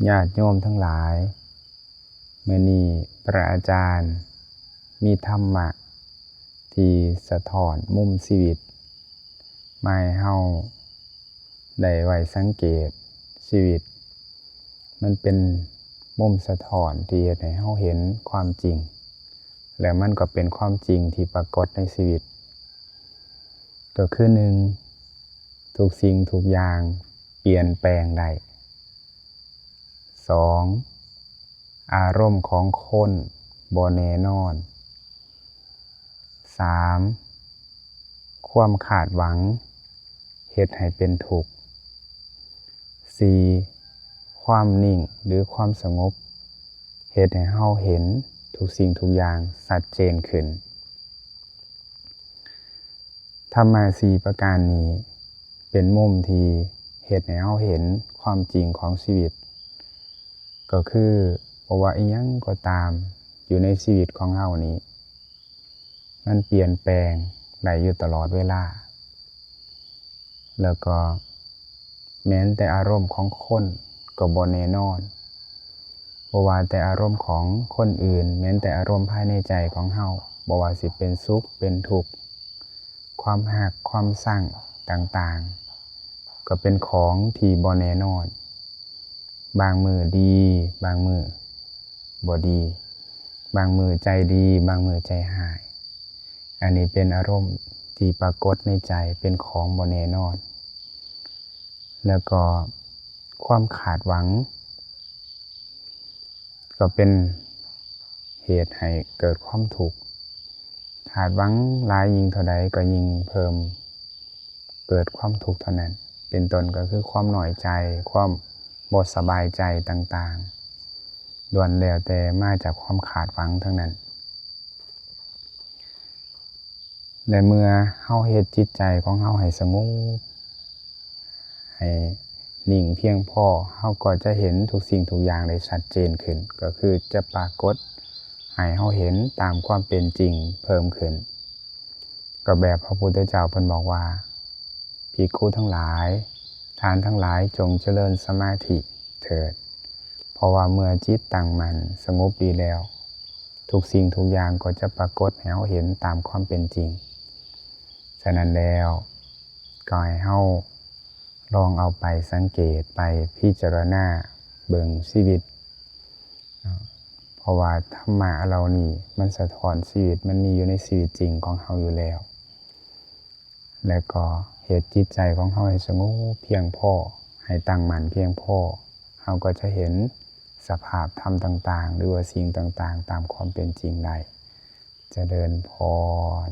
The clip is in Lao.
ຍາດໂຍມທັງຫຼາຍ, ມື້ນີ້ພະອາຈານມີທຳມະທີ່ສະທ້ອນມຸມຊີວິດ ມາໃຫ້ເຮົາໄດ້ໄວ້ສັງເກດຊີວິດ. ມັນເປັນມຸມສະທ້ອນທີ່ເຮັດໃຫ້ເຮົາເຫັນຄວາມຈິງ ແລະ ມັນກໍເປັນຄວາມຈິງທີ່ປາກົດໃນຊີວິດ. ກໍຄື ໜຶ່ງ ທຸກສິ່ງທຸກຢ່າງປ່ຽນແປງໄດ້. ສອງ ອາລົມຂອງຄົນບໍ່ແນ່ນອນ. ສາມ ຄວາມຄາດຫວັງເຮັດໃຫ້ເປັນທຸກ. ສີ່ ຄວາມນິ່ງ ຫຼື ຄວາມສະຫງົບ ເຮັດໃຫ້ເຮົາເຫັນທຸກສິ່ງທຸກຢ່າງຊັດເຈນຂຶ້ນ. ທຳມະສີ່ປະການນີ້ເປັນມຸມທີ່ເຮັດໃຫ້ເຮົາເຫັນຄວາມຈິງຂອງຊີວິດ. ກໍຄື ບໍ່ວ່າອີ່ຫຍັງກໍຕາມຢູ່ໃນຊີວິດຂອງເຮົານີ້ ມັນປ່ຽນແປງໄດ້ຢູ່ຕະຫຼອດເວລາ. ແລ້ວກໍແມ່ນແຕ່ອາລົມຂອງຄົນກໍບໍ່ແນ່ນອນ. ບໍ່ວ່າແຕ່ອາລົມຂອງຄົນອື່ນ, ແມ່ນແຕ່ອາລົມພາຍໃນໃຈຂອງເຮົາ, ບໍ່ວ່າຊິເປັນສຸກເປັນທຸກ, ຄວາມຮັກຄວາມຊັງຕ່າງໆ ກໍເປັນຂອງທີ່ບໍ່ແນ່ນອນ. ບາງມື້ດີ, ບາງມື້ບໍ່ດີ, ບາງມື້ໃຈດີ, ບາງມື້ໃຈຮ້າຍ. ອັນນີ້ເປັນອາລົມທີ່ປາກົດໃນໃຈ, ເປັນຂອງບໍ່ແນ່ນອນ. ແລ້ວກໍຄວາມຄາດຫວັງ ກໍເປັນເຫດໃຫ້ເກີດຄວາມທຸກ. ຄາດຫວັງຫຼາຍຍິ່ງເທົ່າໃດກໍຍິ່ງເພີ່ມເກີດຄວາມທຸກເທົ່ານັ້ນ. ເປັນຕົ້ນກໍຄືຄວາມນ້ອຍໃຈ, ຄວາມບໍ່ສະບາຍໃຈຕ່າງໆ, ລ້ວນແລ້ວແຕ່ມາຈາກຄວາມຄາດຫວັງທັງນັ້ນ. ແລະ ເມື່ອເຮົາເຮັດຈິດໃຈຂອງເຮົາໃຫ້ສະຫງົບ, ໃຫ້ນິ່ງພຽງພໍ, ເຮົາກໍຈະເຫັນທຸກສິ່ງທຸກຢ່າງໄດ້ຊັດເຈນຂຶ້ນ, ກໍຄືຈະປາກົດໃຫ້ເຮົາເຫັນຕາມຄວາມເປັນຈິງເພີ່ມຂຶ້ນ. ກໍແບບພະພຸດທະເຈົ້າເພິ່ນບອກວ່າ, ພິກຂຸທັງຫຼາຍ, ທ່ານທັງຫຼາຍຈົ່ງຈະເລີນສະມາທິເຖີດ, ເພາະວ່າເມື່ອຈິດຕັ້ງໝັ້ນສະຫງົບດີແລ້ວ, ທຸກສິ່ງທຸກຢ່າງກໍຈະປາກົດໃຫ້ເຮົາເຫັນຕາມຄວາມເປັນຈິງ. ສະນັ້ນແລ້ວ, ກໍໃຫ້ເຮົາລອງເອົາໄປສັງເກດ, ໄປພິຈາລະນາເບິ່ງຊີວິດ, ເພາະວ່າທຳມະເຫຼົ່ານີ້ມັນສະທ້ອນຊີວິດ, ມັນມີຢູ່ໃນຊີວິດຈິງຂອງເຮົາຢູ່ແລ້ວ. ແລະກໍເຮັດຈິດໃຈຂອງເຮົາໃຫ້ສະຫງົບພຽງພໍ, ໃຫ້ຕັ້ງໝັ້ນພຽງພໍ, ເຮົາກໍຈະເຫັນສະພາບທຳຕ່າງໆ ຫຼືວ່າສິ່ງຕ່າງໆຕາມຄວາມເປັນຈິງໄດ້. ຈະເລີນພອນ.